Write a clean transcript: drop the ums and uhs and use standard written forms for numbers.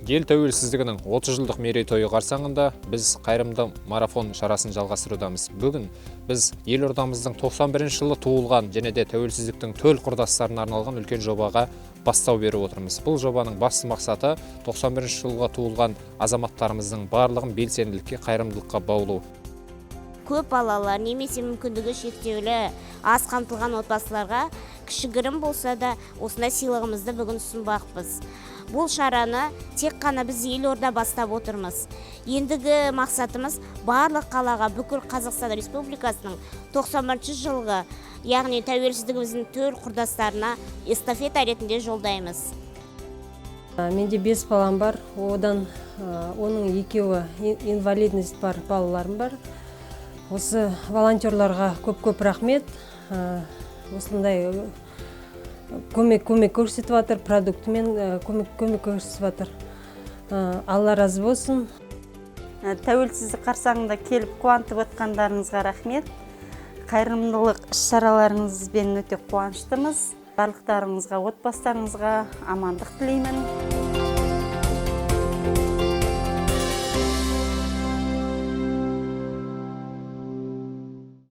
Ел тәуелсіздігінің 30 жылдық мерейтойы қарсаңында біз қайырымды марафон шарасын жалғастырудамыз. Бүгін біз елордамыздың 91 жылы туылған және де тәуелсіздіктің төл құрдастарына арналған үлкен жобаға бастау беріп отырмыз. Бұл жобаның басты мақсаты – 91 жылға туылған азаматтарымыздың барлығын белсенділікке, қайырымдылыққа баулу. Көп балалы немесе мүмкіндігі шектеулі, аз қамтылған отбасыларға кішігірім болса да осындай сыйлығымызды бүгін ұсынбақпыз. Бұл шараны тек қана біз, елорда, бастап отырмыз. Ендігі мақсатымыз – барлық қалаға, бүкіл Қазақстан Республикасының 91 жылғы, яғни тәуелсіздігіміздің төл құрдастарына эстафета ретінде жолдаймыз. Менде бес балам бар, одан оның екеуі инвалидность бар балаларым бар. Осы волонтерларға көп көп рахмет. Осындай көмек көрсетіп жатыр, продуктымен көмек көрсетіп жатыр. Алла разы болсын. Тәуелсіздік қарсаңында келіп қуантып отқандарыңызға рахмет. Қайырымдылық іс шараларыңызбен өте қуаныштымыз. Барлықтарыңызға, отбасыларыңызға амандық тілеймін.